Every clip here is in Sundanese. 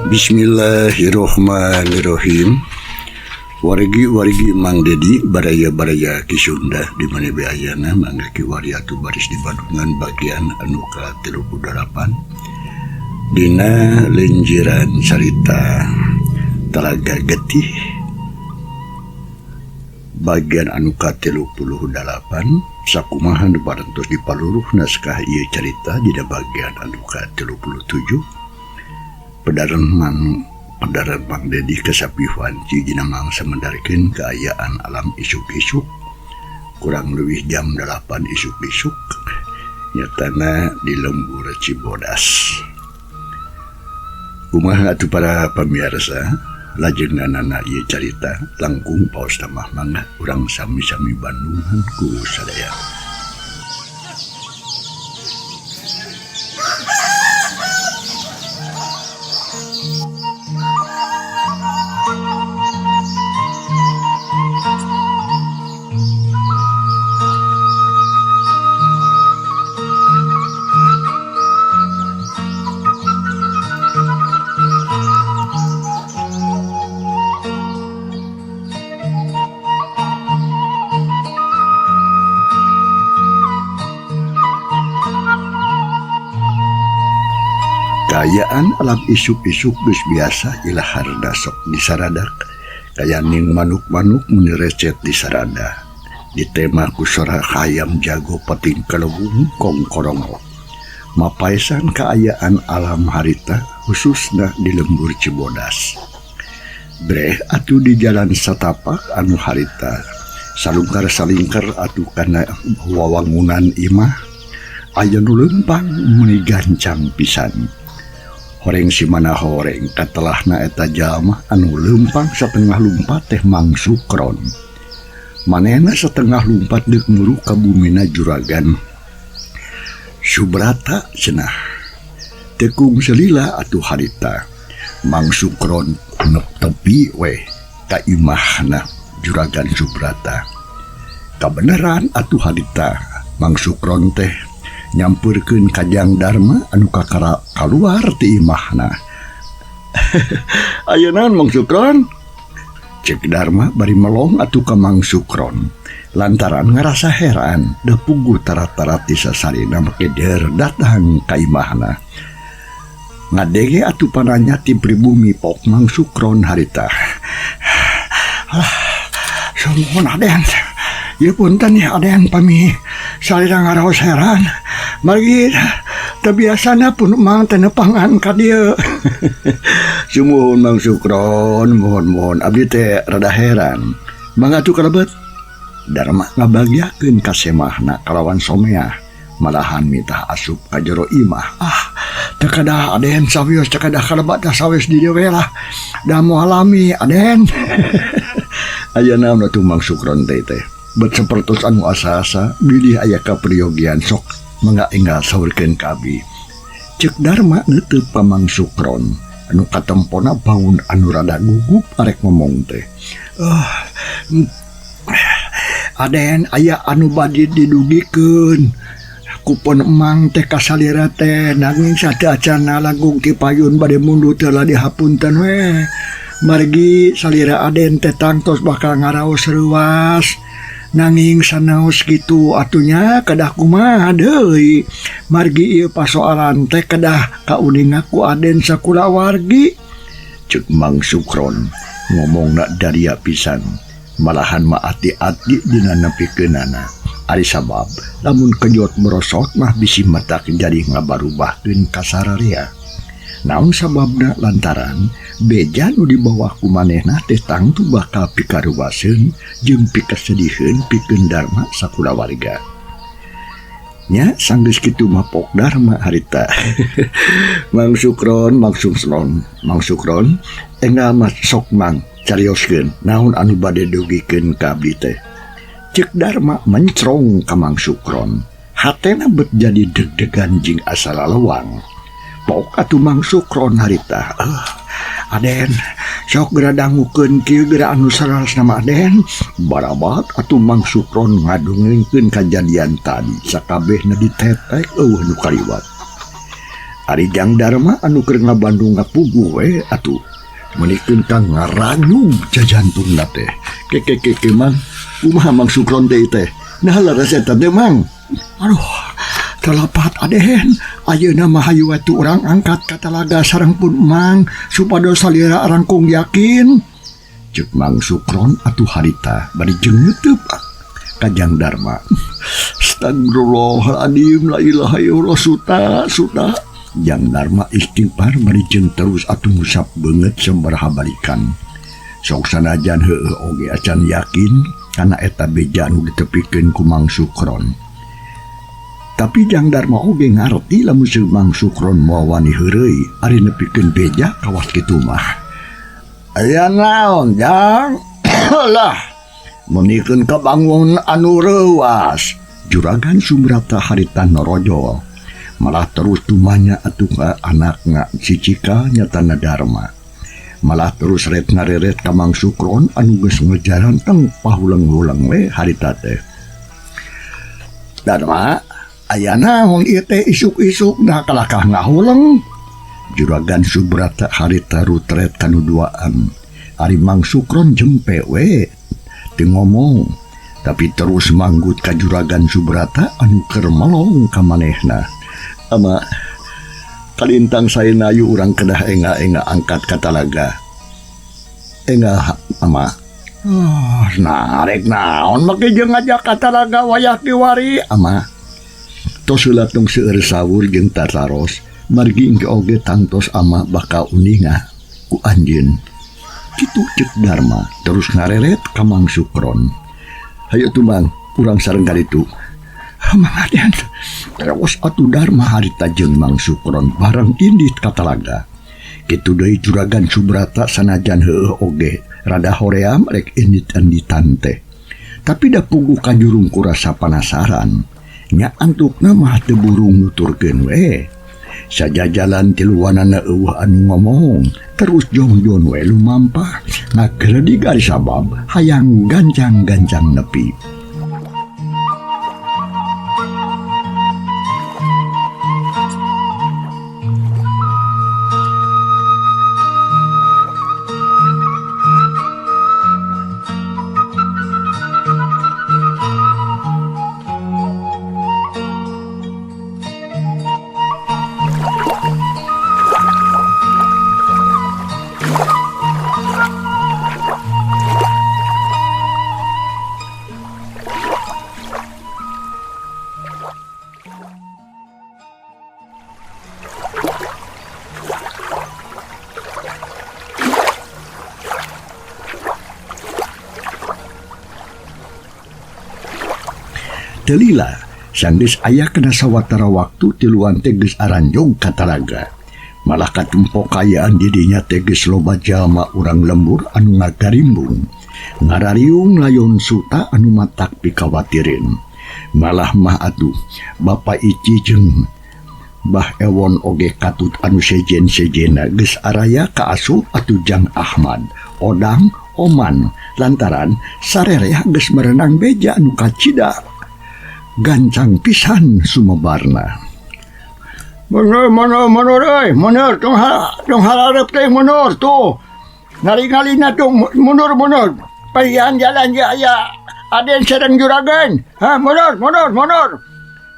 Bismillahirrahmanirrahim. Wargi-wargi Mang Dedi baraya-baraya Ki Sunda di mana be ayana mangga kiwari atuh baris di Bandungan bagian anu ka-38 dina lenjiran carita Talaga Getih bagian anu ka-38 sakumaha nu parantos dipaluruh naskah ieu carita dina bagian anu ka-37 Pedaran Mang Dedi kasapi wanci dina mangsa mendarkeun kaayaan alam isuk-isuk kurang leuwih jam 8 isuk-isuk nyatana di lembur Cibodas. Kumaha atuh para pamirsa lajenganana ieu carita langkung paos tambah mangga urang sami-sami Bandungan ku sadaya. Kaayaan alam isuk-isuk geus biasa ilaharna sok disaradak kayaning manuk-manuk mun recet disarada ditema ku sora hayam jago pating kalewung kongkorongok mapaesan kaayaan alam harita khususna di lembur Cibodas. Breh atuh di jalan satapak anu harita salungkar-salingkar atuh kana wawangunan imah aya nu leumpang meuni gancang pisan. Horeng si mana horeng katelahna eta jalma anu leumpang satengah lumpat teh Mang Sukron. Manehna setengah lumpat deuk muru ka bumina juragan Subrata cenah. Tekung selila atuh harita Mang Sukron nek tepi weh ka imahna juragan Subrata. Kabeneran atuh harita Mang Sukron teh nyampeurkeun ka Jang Darma anu kakara kaluar ti imahna. Ayeuna Mang Sukron? Cek Darma bari melong atuh ka Mang Sukron. Lantaran ngarasa heran da puguh tarat-tarat ti sasarina make der datang ka imahna. Ngadege atuh pananya ti pribumi pok Mang Sukron harita. Alah, sumuhun aden. Ieu punten ya aden pami salira ngaraos heran. Margi teu biasana pun Mang teh nepangan ka dieu. Sumuhun Mang Sukron, muhun-muhun abdi teh rada heran. Mangga atuh kalebet. Darma ngabagiakeun ka semahna kalawan someah malahan mitah asup ka jero imah. Ah, teu kadah aden sawios teu kadah kalebat tah sawios di dieu we lah. Da moal lami aden. Aya naon atuh Mang Sukron teh teh. Bet sapertos anu asa-asa bilih aya kapriogian sok mangga enggal saurkeun ka abdi. Ceuk Darma neuteub ka Mang Sukron anu katempona baun anu rada gugup arek ngomong teh. Aden aya anu bade didugikeun kupon emang teh kasalira teh nanging sateuacanna langkung ti payun bade mundur teh lah dihapunten we. Margi salira aden teh tangtos bakal ngaraos reuas. Nanging sanaos kitu atunya kedah kumaha deui. Margi ieu pasoalan teh kedah kauninga ku aden sakulawargi. Ceuk Mang Sukron ngomongna daria pisan. Malahan mah ati-ati dina nepikeunana. Ari sabab lamun kejot merosot mah bisi matak jadi ngabarubahkeun kasararea. Naon sababna lantaran beja nu dibawa ku manehna teh tangtu bakal pikaruwaseun jeung pikasediheun pikeun Darma sakulawarga. Nya sanggeus kitu mah pok Darma harita. Mang Sukron, Mang Sukron, Mang Sukron enggal mah sok mang carioskeun naon anu bade dugikeun ka abdi teh. Ceuk Darma mencrong ka Mang Sukron. Hatena bet jadi deg-degan jeung asa lalewang. Pok atuh Mang Sukron harita. Aden, sok geura dangukeun kieu geura anu saleresna mah aden. Barabat atuh Mang Sukron ngadongengkeun kajadian tadi sakabehna ditetek eueuh nu kaliwat. Ari Jang Darma anu keur ngabandung ngapuguh we atuh meunikeun ka ngaranyug jajantungna teh. Kekekeke Mang, kumaha Mang Sukron deui teh? Nah leres eta teh Mang. Aduh, teu lepat Aden. Ayeuna mah hayu atuh urang angkat ka talaga sareng pun Mang supados salira rangkung yakin. Ceuk Mang Sukron atuh harita bari jeung neuteup ka Jang Darma. Astagfirullahaladzim, la ilaha illallah, suta suta. Jang Darma istighfar bari jeung terus atuh ngusap beungeut sabaraha balikan. Sok sanajan heueuh oge acan yakin kana eta beja anu ditepikeun ku Mang Sukron. Tapi Jang Darma oge ngarti lamun si Mang Sukron moal wani heureuy ari nepikeun beja kawas kitu mah. Aya naon Jang? Lah, meunikeun ka bangun anu reuas. Juragan Subrata harita norojol. Malah terus tumanya atuh ka anakna si Cika nyatana Darma. Malah terus ret ngareret ka Mang Sukron anu geus ngejaran teng pahuleng-huleng we harita teh. Darma, aya naon ieu teh isuk-isuk nah kalakah ngahuleng? Juragan Subrata harita rutret kanu duaan. Ari Mang Sukron jempe we teu ngomong, tapi terus manggut ka Juragan Subrata anu keur melong ka manehna. Ama kalintang saena ayu urang kedah enga-enga angkat ka talaga. Enga ama. Ah, nah rek naon make jeung ngajak ka talaga wayah kiwari ama. Tos heula tong seueur sawur jeung tataros, margi engke oge tangtos ama bakal uninga ku anjeun. Kitu ceuk Darma terus ngareret ka Mang Sukron. Hayu tuh Mang, urang sareng kaditu. Mang Aden, terus atuh Darma harita jeung Mang Sukron bareng indit ka talaga. Kitu deui Juragan Subrata sanajan heueuh oge rada hoream rek indit-inditan teh. Tapi da puguh kajurung ku rasa panasaran. Nya antukna mah teu burung nuturkeun we. Sajajalan tiluanana eueuh anu ngomong, terus jongjon we lumampah ngagredig ari sabab hayang gancang-gancang nepi. Telila sanggeus aya kana sawatara waktu tiluan teh geus aranjog ka talaga. Malah katempo kaayaan di dinya teh geus loba jalma urang lembur anu ngagarimbung. Ngarariung layon suta anu matak pikawatireun. Malah mah atuh Bapa Ici jeung Bah Ewon oge katut anu sejen-sejena geus araya kaasup atuh Jang Ahmad, Odang, Oman lantaran sarerea geus merenang beja anu kacida. Gancang pisan sumebarna. Mundur, mundur, mundur euy, mundur tong tong harareup teh mundur tuh. Ngali-ngalina tuh mundur, mundur. Paian jalan ge aya Aden sareng juragan. Ha, mundur, mundur, mundur.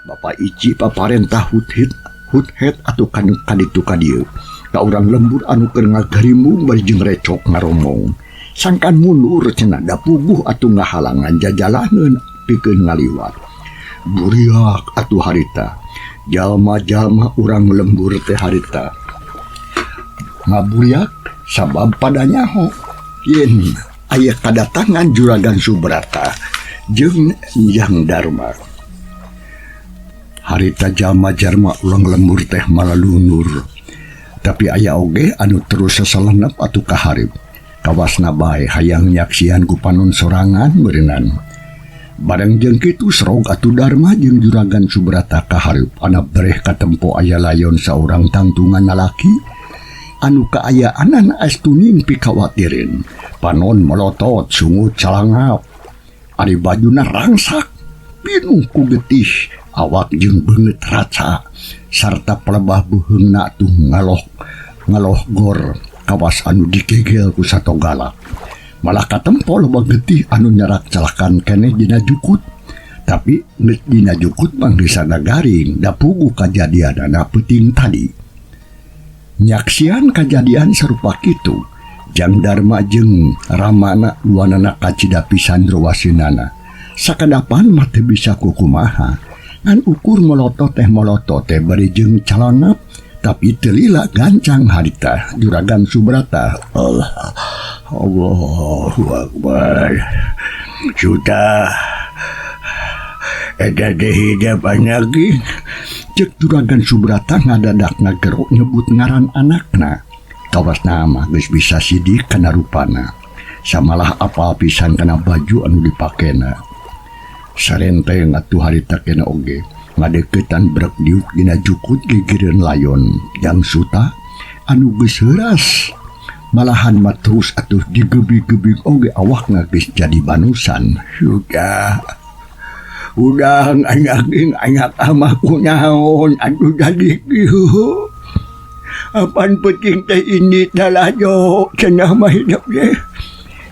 Bapak Ici paparentah huthit huthet atuh kanu kaditu ka dieu. Ka urang lembur anu keur ngagarimbung bari jeung recok ngaromong. Sangkan mundur cenah da puguh atuh ngahalangan jajalaneun pikeun ngaliwat. Buriak atuh harita. Jalma-jalma urang lembur teh harita. Ngaburiak sabab pada nyaho yen aya kadatangan Juragan Subrata jeung Jang Darma. Harita jalma-jalma urang lembur teh malalunur. Tapi aya oge anu terus sasalenep atuh kaharip. Kawasna bae hayang nyaksian ku panon sorangan beureunan. Bareng jeung kitu serog atuh Darma jeung Juragan Subrata kahareup ana breh katempo aya layon saurang tangtungan lalaki anu kaayaanan astuning pikawatirin. Panon melotot sungut calangap. Ari bajuna rangsak pinuh ku getih Awak jeung beungeut raca sarta pelebah beuheungna tuh ngaloh ngaloh gor kawas anu digegel ku sato galak. Malah katempo loba getih anu nyarak calakan keneh dina jukut. Tapi geus dina jukut mah geus sada garing da puguh kajadianana peuting tadi. Nyaksian kajadian sarupa kitu, Jang Darma jeung Ramana duanana kacida pisan ruwaseunana. Sakadapan mah teu bisa kukumaha. Ngan ukur molotot teh bari jeung calonap, tapi teu lila gancang harita Juragan Subrata. Allah, Allahu Akbar. Sudah eta teh hidep lagi. Cek Juragan Subrata ngadadak ngagero nyebut ngaran anakna. Tawasna mah geus bisa sidik kana rupana. Samalah apal pisan kana baju anu dipakena. Sarenteng atuh harita kena oge ngadeukeutan brek diuk dina jukut gigireun layon Jang Suta anu geus heuras. Malahan mah terus atuh digebi-gebig oge awakna geus jadi banusan. Sudah udang anak jeung anak amah kunaon atuh jadi kieu. Apan peuting teh ini lalajo cenah mah hidup teh.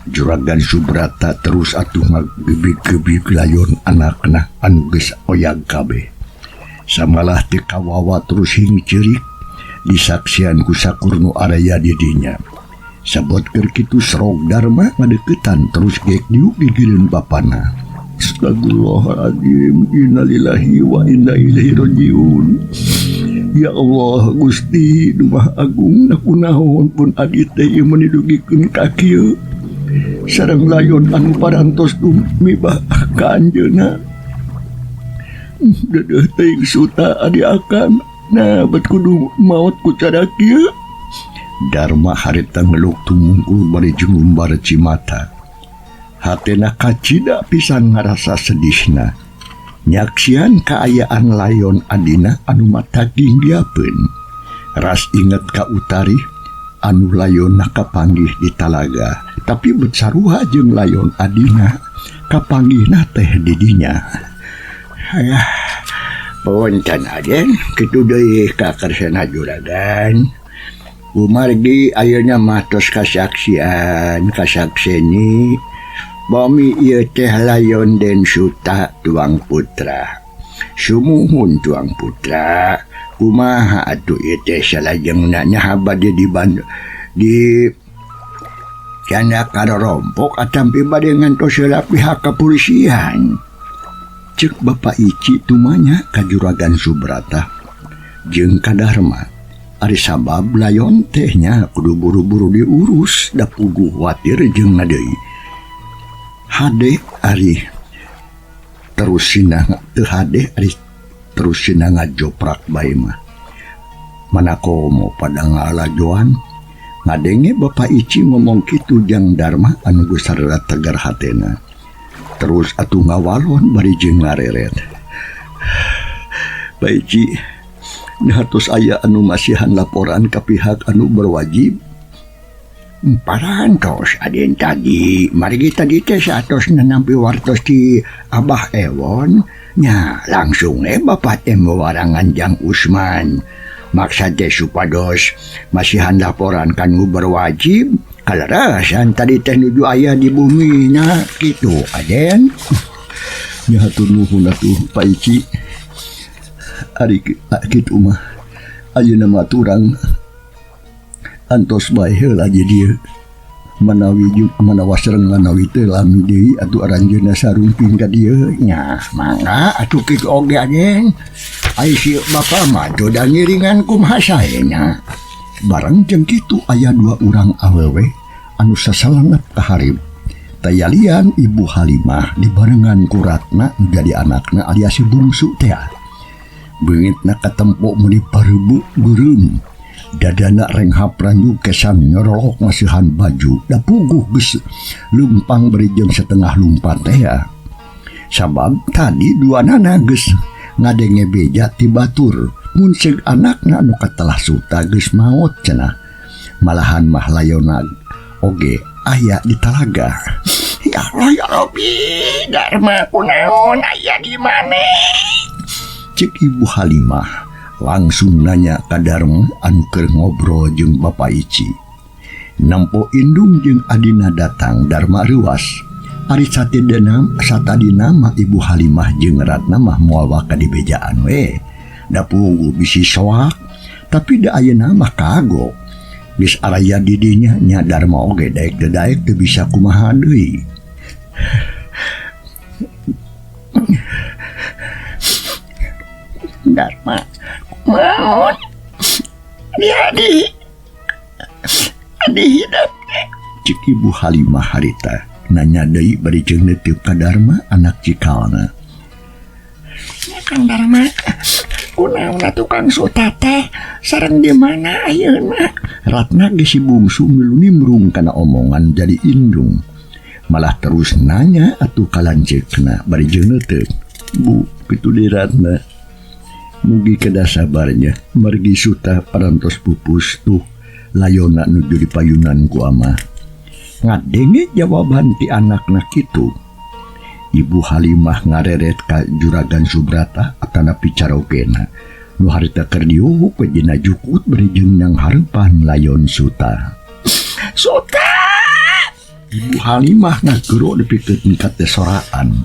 Juragan Subrata terus atuh ngagebig-gebig layon anakna anu geus oyag kabeh. Samalah teu kawawa terus hingceurik disaksian ku sakur nu araya di dinya. Sabot keur kitu Srog Darma ngadeuketan terus geek diuk gigireun bapana. Astagfirullahaladzim, innalillahi wa inna ilaihi rajiun. Ya Allah Gusti, nu Maha Agung, kunaon pun adi teh ieu meuni dugikeun ka kieu. Sareng layon anu parantos dumibah ka anjeunna. Dedeuh teuing Suta adi akang, nah bet kudu maot ku cara kieu. Darma harita ngeluk tumungkul bari jeung ngumbar cimata. Hatena kacida pisan ngarasa sedihna. Nyaksian kaayaan layon adina anu mataging diapeun. Ras inget ka Utari anu layonna kapanggih di talaga, tapi bet saruha jeung layon adina kapanggihna teh di dinya. Ayah, punten aden, kitu deui ka kersana juragan. Kumargi ayeuna mah tos kasaksian kasakseni bami ieu teh layon Den Suta Tuang Putra. Sumuhun Tuang Putra, kumaha atuh ieu teh salajengna nya bade di di canda karorompok atampi bade ngantos heula pihak kepolisian. Cek Bapak Ici tumanya ka Juragan Subrata jeung ka Darma. Ari sabab layon teh nya kudu buru-buru diurus da puguh watir jeung ngadeui. Hade ari terus sina teu hade ari terus sina ngajoprak bae mah. Mana komo pada ngalajoan ngadenge Bapak Ici ngomong kitu jang Darma anu geus sarta tegar hatena. Terus atuh ngawalon bari jeung ngareret. Pak Ici, nah tos aya anu masihan laporan ka pihak anu berwajib. Parantos aden tadi, margi tadi teh saatos nanampi wartos ti Abah Ewon, nya langsung bapak teh mewarangan Jang Usman. Maksad teh supados masihan laporan ka nu berwajib, kalarasan tadi teh nuju aya di bumi nya kitu aden. Nya hatur nuhun atuh Pak Ici. Ari kitu mah ayeuna mah turang antos bae heula di dieu. Manawi jeung manawa sareng manawi teu lami deui atuh aranjeunna sarumping ka dieu nya mangga atuh kitu oge aden. Ai si bapa mah teu da ngiringan kumaha sae nya. Bareng jeung kitu aya dua urang awewe anu sasalanep ka harib. Tayalian Ibu Halimah dibarengan ku Ratna nu jadi anakna alias si bungsu teh. Beungitna katempo meuni pareubeu geureum. Dadana renghap ranyu kesan nyorolok masihan baju da puguh geus leumpang bari jeung setengah lumpat teh. Sabab tadi duanana geus ngadenge beja ti batur mun ceuk anakna anu katelah Suta geus maot cenah. Malahan mah layona oge aya di talaga. Ya Allah ya Rabbi, Darma kunaon aya di maneh? Cek Ibu Halimah langsung nanya ka Darma anu keur ngobrol jeung Bapa Ici. Nempo indung jeung adina datang Darma reuas. Ari satadina mah Ibu Halimah jeung Ratna mah moal waka dibejaan we. Da puguh bisi soak, tapi da ayeuna mah kagok. Geus araya di dinya nya Darma oge daek teu daek teu bisa kumaha deui. Darma kumaha dia di hidep. Cek Ibu Halimah harita nanya deui bari jeung neuteup ka Darma anak cikalna. Kang Darma, kunaon atuh Kang Suta teh sareng di mana ayeuna? Ratna ge si bungsu milu nimbrung kana omongan jadi indung. Malah terus nanya atuh ka lanceukna bari jeung neuteup. Bu, kitu deui Ratna. Mugi kedah sabarnya margi Suta parantos pupus tuh layona nuju dipayunan ku amah. Ngadenge jawaban ti anakna kitu. Ibu Halimah ngareret ka Juragan Subrata atanapi carogena. Nu harita keur diuhuk we dina jukut bari jeung nang hareupan layon Suta. Suta! Ibu Halimah ngagero dipikeun ka teh soraan.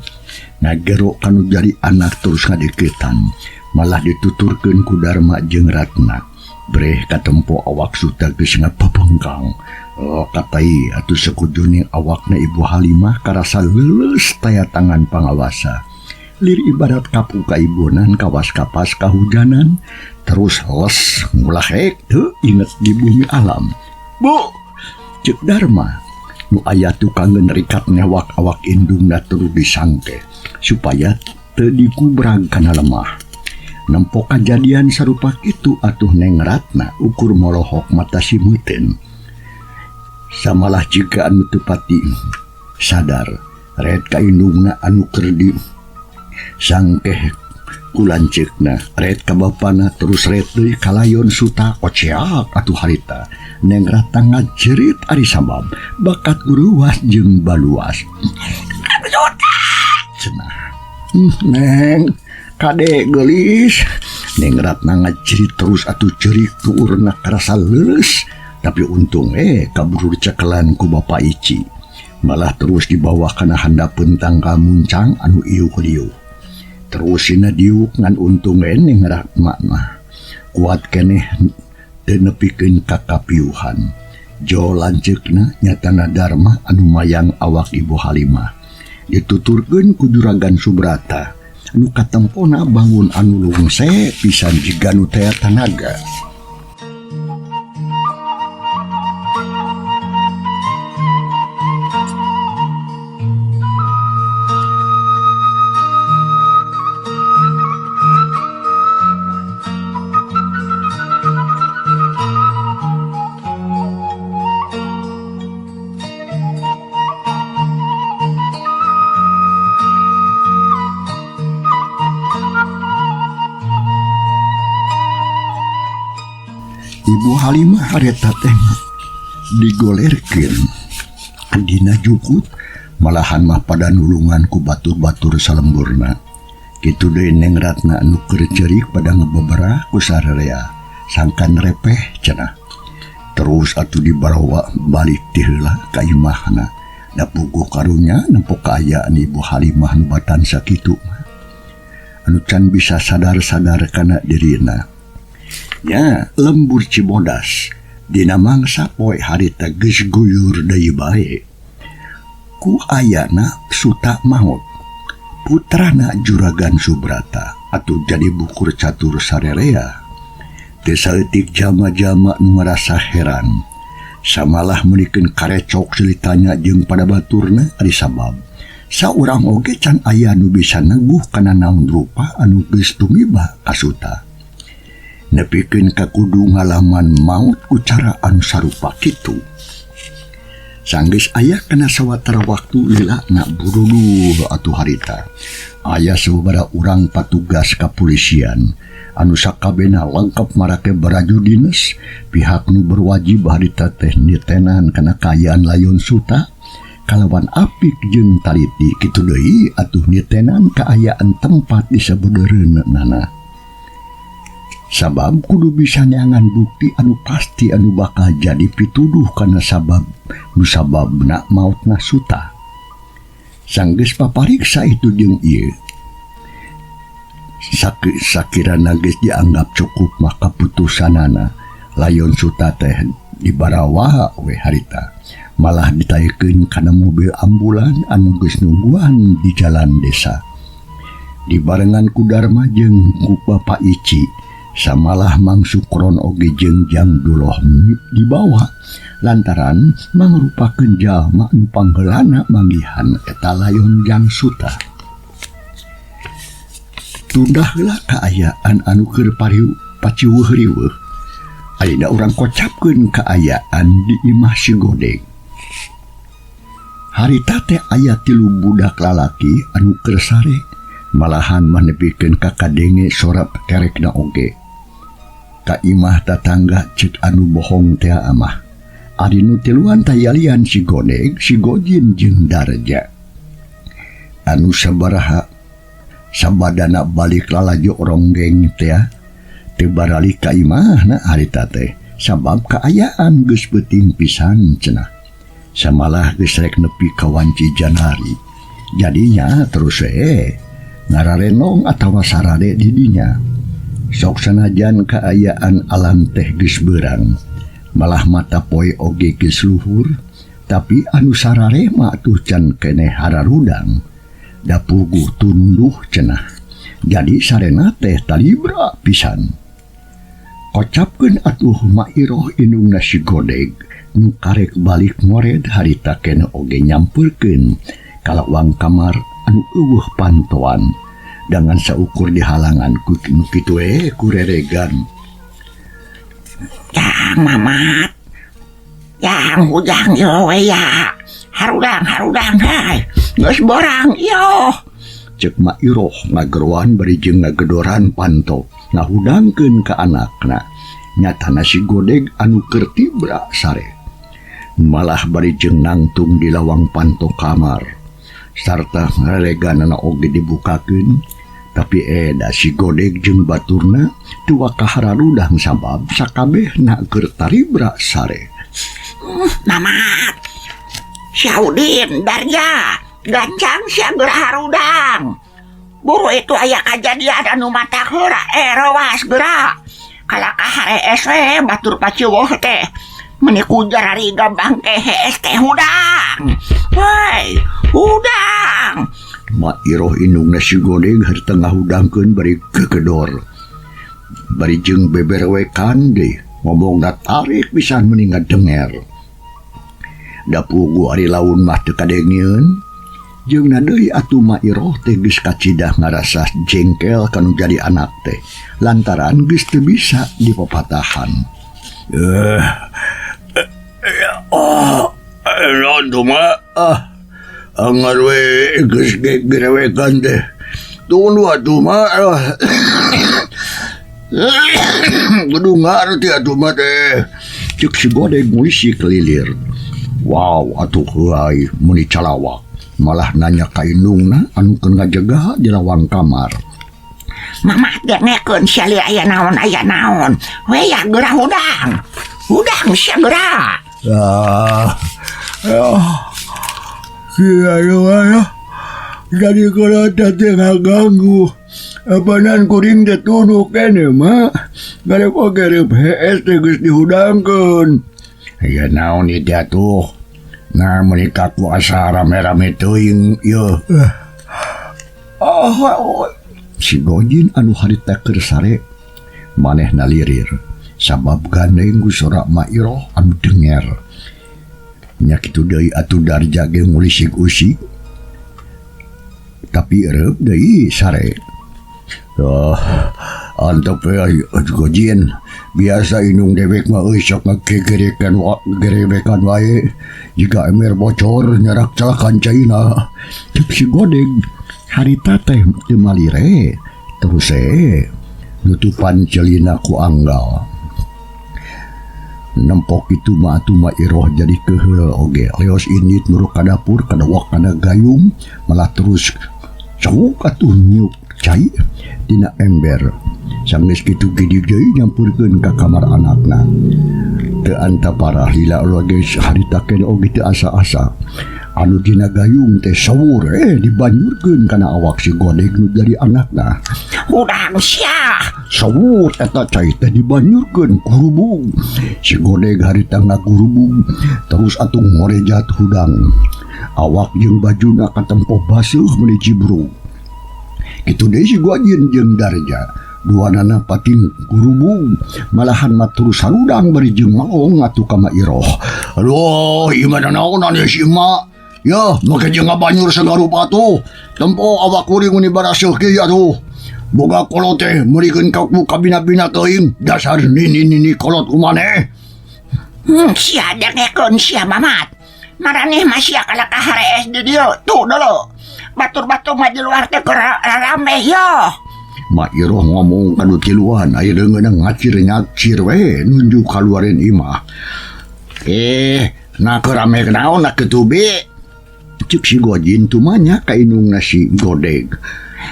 Ngagero kanu jadi anak terus ngadeukeutan. Malah dituturkeun ku Darma jeung Ratna. Breh katempo awak Suta geus ngapepengkang. Oh, katai atuh sakujurna awakna Ibu Halimah karasa leuleus taya tangan pangawasa. Lir ibarat kapu kaibunan kawas kapas kahujanan terus les ngulahek teu inget di bumi alam. Bu, cek Darma nu aya tukangeun rikat newak awak indungna terus disangke supaya teu dikubrag kana lemah. Nempo kajadian sarupa kitu atuh Neng Ratna ukur molohok mata simeuten. Samalah jika anu teu pati sadar red ka indungna anu keur di sangkeh ku lanceukna red ka bapana terus red deui ka layon Suta koceak atuh harita. Neng Ratna ngajerit ari sabab bakat guruas jeung baluas. Suta cenah. Neng kade geulis. Neng Ratna ngajerit terus atuh ceurik tuurna karasa leuleus. Tapi untung kaburu dicekelan ku Bapa Ici. Malah terus dibawa kana handapeun tangkal muncang anu iuh-liuh. Terus sina diuk ngan untung Neng Ratna mah kuat keneh teu nepikeun ka kapiuhan. Jo lanceukna nyatana Darma anu mayang awak Ibu Halimah. Dituturkeun ku Juragan Subrata anu katempona bangun anu lungse pisan jiga nu teh tanaga. Ibu Halimah harita teh digolerkeun dina jukut malahan mah pada nulungan ku batur-batur salemburna. Kitu deui Neng Ratna anu keur ceurik pada ngebeberah ku sararea sangkan repeh cenah. Terus atuh dibawa balik ti heula ka imahna. Da puguh karunya nempo kaayaan Ibu Halimah nu batan sakitu mah. Anu can bisa sadar-sadar kana dirina. Nya lembur Cibodas dina mangsa poe harita geus guyur deui bae. Ku ayana Suta maot. Putrana Juragan Subrata atuh jadi bukur catur sarerea. Teu saeutik jama-jama nu ngarasa heran. Samalah meunikeun karecok ceritanya jeung pada baturna ari sabab. Saurang oge can aya nu bisa neguh kana naon rupa anu geus tumiba ka Suta. Nepikeun ka kudu ngalaman maut ku cara anu sarupa kitu. Sanggeus aya kana sawatara waktu lila na buruduh atuh harita. Aya sababaraha urang patugas kapolisian anu sakabehna lengkap marake baraju dinas, pihak nu berwajib harita teh nitenan kana kaayaan layon Suta kalawan apik jeung taliti kitu deui atuh nitenan kaayaan tempat di sabudeureunana. Sabab kudu bisa neangan bukti anu pasti anu bakal jadi pituduh kana sabab nu sababna mautna Suta. Sanggeus papariksa itu jeung ieu. Sakirana geus dianggap cukup mah kaputusanana layon Suta teh dibarawa we harita malah ditaikeun kana mobil ambulan anu geus nungguan di jalan desa. Dibarengan ku Darma jeung ku Bapak Ici samalah Mang Sukron oge jeung Jang Duloh dibawa lantaran mangrupakeun jalma nu pangheulana manggihan eta layon Jang Suta. Tunda heula kaayaan anu keur paciweuh riweuh. Ayeuna urang kocapkeun kaayaan di imah si Godeg. Harita teh aya 3 budak lalaki anu keur sare, malahan mah nepikeun ka kadenge sora kerekna oge. Ka imah tatangga ceuk anu bohong teh amah. Ari nu tiluan tayalian si Godeg, si Gojin jeung Darja. Anu sabaraha sabadana balik lalajo ronggeng teh teu baralik ka imahna harita teh sabab kaayaan geus beuting pisan cenah. Samalah geus rek nepi ka wanci Janari. Jadinya terus we ngararenong atawa sarade di dinya. Sok sanajan kaayaan alam teh geus beurang, malah mata poe oge geus luhur, tapi anu sarare mah atuh can keneh hararudang. Da puguh tunduh cenah. Jadi sarena teh talibra pisan. Kocapkeun atuh Ma Iroh indungna si Godeg nu karek balik ngored harita keneh oge nyampeurkeun ka lawang kamar anu eueuh pantoan dengan saukur dihalangan ku nu kitu we ku reregan. Jang Mamat, jang hujang yo we ya, harudang harudang hai, geus borang yo. Ceuk Ma Iroh ngageroan bari jeung ngagedoran panto ngahudangkeun ka anakna. Nyatana si Godeg anu keur tibra sare. Malah bari jeung nangtung di lawang panto kamar. Sarta ngareganana oge dibukakeun, tapi eda si Godeg jeung baturna teu kahararudang sabab sakabehna keur taribra sare. Mamat, si Udin, Darja, gancang sia geura harudang. Buru itu aya kajadian anu mata heura rowas geura. Kalakah harees we batur paciweuh teh. Meuni kujarariga bangke hees teh hudang. Woi, hudang. Ma Iroh indungna si Godeg harita ngahudangkeun bari gegedor. Bari jeung beberewekan deui, ngomongna tarik pisan meuni ngadenger. Da puguh ari laun mah teu kadengeun. Jeung na deui atuh Ma Iroh teh geus kacidah ngarasa jengkel kanu jadi anak teh lantaran geus teu bisa dipapatahan. Angar we geus gegerewekan teh. Tunggu atuh ma. Kudu ngarti atuh ma teh. Ceuk si Godeg ngulisik lilir. Wow atuh heuay meuni calawak. Malah nanya ka indungna anu keur ngajegah di lawang kamar. Mama dengekeun sia lieu aya naon aya naon. We ya geura hudang. Hudang sia geura. Sia ya. Jadi kalau teh ngaganggu, apanan kuring teh tunduh keneh mah. Garep oge reup hees teh geus dihudangkeun. Ya naon ieu teh atuh. Nah, meuni kaku asa rame-rame teuing ieu. Si Gojin anu harita keur sare manehna lirir sabab gandeng ku sora Ma Iroh anu denger. Nya kitu deui atuh Darja ge ngulisik-usik. Tapi reup deui sare. Antep we Gojin biasa indung dewek mah euy sok ngagegerekan gerebekan wae jika ember bocor nyarak calakan caina. Cek si Godeg harita teh teu malire terus nutupan celina ku anggal. Nempok itu mah atuh Ma Iroh jadi keheul oge. Leos indit muruk ka dapur kadawak kana gayung malah terus cowok atuh nyuk cai dina ember. Sanggeus kitu gidig deui nyampurkeun ka kamar anakna. Teu antapara lila geus harita keneh oge teu asa-asa. Anu dina gayung teh sawur dibanyurkeun kana awak si Godeg nu jadi anakna. Hudang sia. Sawur eta cai teh dibanyurkeun gurubug. Si Godeg harita ngagurubug terus atuh ngorejat hudang. Awak jeung bajuna katempo baseuh meuni jibrug. Kitu deui si Gojin jeung Darja. Duanana pating gurubug malahan mah terus harudang bari jeung maong atuh ka Mak Iroh. Aduh, ieu mah naonan ieu si emak. Yeuh, make jeung ngabanyur sagarupa tuh. Tempo awak kuring meni baraseuh kieu atuh. Boga kolot teh meurikeun ka ku kabina-bina teuing dasar nini-nini kolot ku maneh. Sia dengekeun sia Mamat. Maraneh mah sia kalah ka harees di dieu. Tuh dulu. Batur-batur mah di luar teh keur rame yo. Mak Iroh ngomong kanu tiluan aya leungeunna ngacir-ngacir we nunjuk kaluareun imah. Nah keur rame naon na kitu bi? Cek si Gojin tumanya ka indungna si Godeg.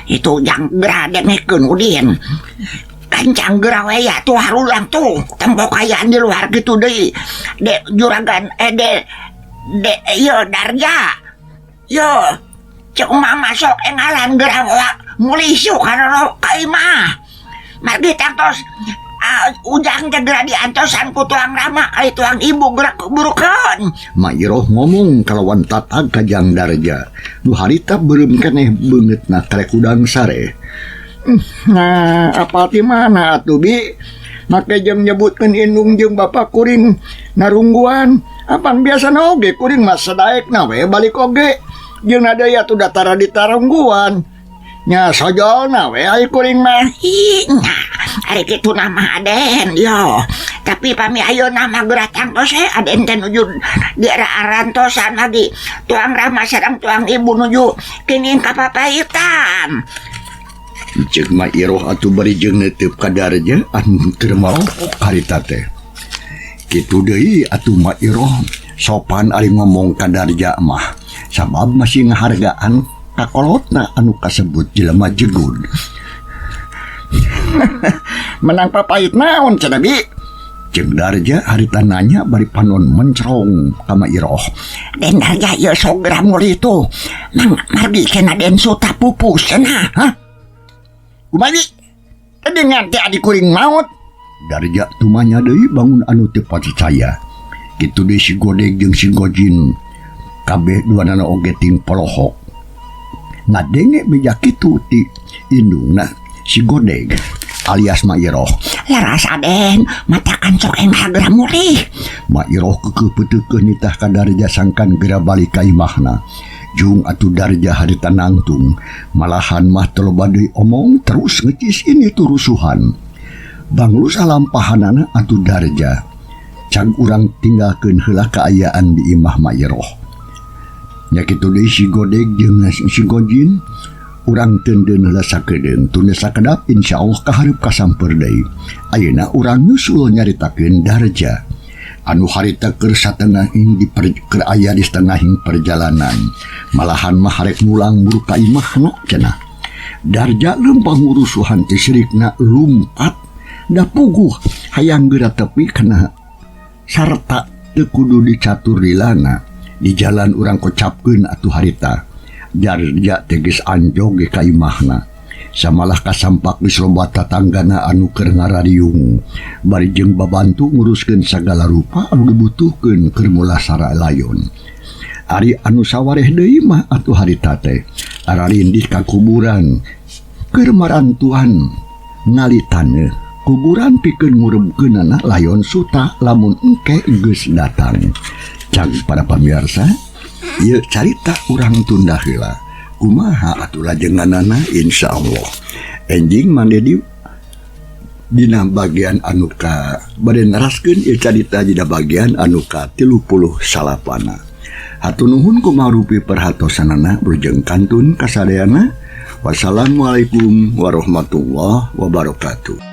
Itu jang geura dengekeun Udin. Kancang geura we ya tuh harulang tuh. Tempo kayaan di luar kitu deui. De juragan de de yo Darja. Yo cek mama sok engalan geura mulih syuk kana ka imah. Margi tangtos ujang teh geura diantosan ku tuang rama kali tuang ibu geura burukeun. Mak Iroh ngomong kalawan tatag ka Jang Darja. Nu harita beureum keneh beungeutna karek hudang sare. Nah, apa ti mana atuh bi? Make jeung nyebutkeun indung jeung bapa kuring narungguan. Apan biasana oge kuring mah sadaekna we balik oge. Jeung deui atuh datara ditarungguan. Nya sojolna we ai kuring mah. Ih, nya ari kitu nama Aden yo. Tapi pami ayeuna mah geura tangtos we Aden teh nuju di arantosan lagi. Tuang rama sareng tuang ibu nuju kenging ka papaitan. Ceuk Mak Iroh atuh bari jeung neuteup ka Darja anu keur marokok harita teh. Kitu deui atuh Mak Iroh sopan ari ngomong ka Darja mah. Sabab masih ngahargaan kakolotna anu kasebut jelema jegun. Menang papait naon cenah bi? Ceuk Darja harita nanya bari panon mencrong ka Mak Iroh. Den Darja ieu sok geura mulih tuh. Mang margi cenah Den Suta pupus cenah. Hah? Kumaha bi? Tadi nganti adi kuring maot. Darja tumanya deui bangun anu teu percaya. Kitu deui si Godeg jeung si Gojin. Kabeh duanana oge ting polohok. Ngadenge beja kitu ti indungna si Godeg alias Mak Iroh. Laras Aden, matakan sok enggal geura mulih. Mak Iroh keukeuh peuteukeuh nitah ka Darja sangkan geura balik ka imahna. Jung atuh Darja harita nangtung, malahan mah teu loba deui omong terus ngecis ini turusuhan. Banglus alampahanana atuh Darja. Cag urang tinggalkeun heula kaayaan di imah Mak Iroh. Nya kitu deui si Godeg jeung si Gojin urang teundeun heula sakedeung tunda sakedap insyaallah kahareup kasamper deui. Ayeuna urang nyusul nyaritakeun Darja anu harita keur satengahing di keur aya di setengahing perjalanan. Malahan mah harek mulang muru ka imahna cenah. Darja leumpang ngurusuhan teh sirikna lumpat da puguh hayang geura tepi kana sarta teu kudu dicatur dilana. Di jalan urang kocapkeun atuh harita. Darja teh geus anjog ge ka imahna. Samalah kasampak geus loba tatanggana anu keur ngarariung. Bari jeung babantu nguruskeun sagala rupa anu dibutuhkeun keur mulasara layon. Ari anu sawareh deui mah atuh harita teh ararindih ka kuburan keur marantuan ngali taneuh. Kuburan pikeun ngurebkeunana layon suta lamun engke geus datang. Cang para pamirsa, ieu carita urang tunda heula. Kumaha atuh lajenganana insyaallah. Enjing Mang Dedi dina bagian anu ka bade neraskeun ieu carita dina bagian anu ka 39. Hatur nuhun kumarupi perhatosanana rujeng kantun kasadayana. Wassalamualaikum warahmatullahi wabarakatuh.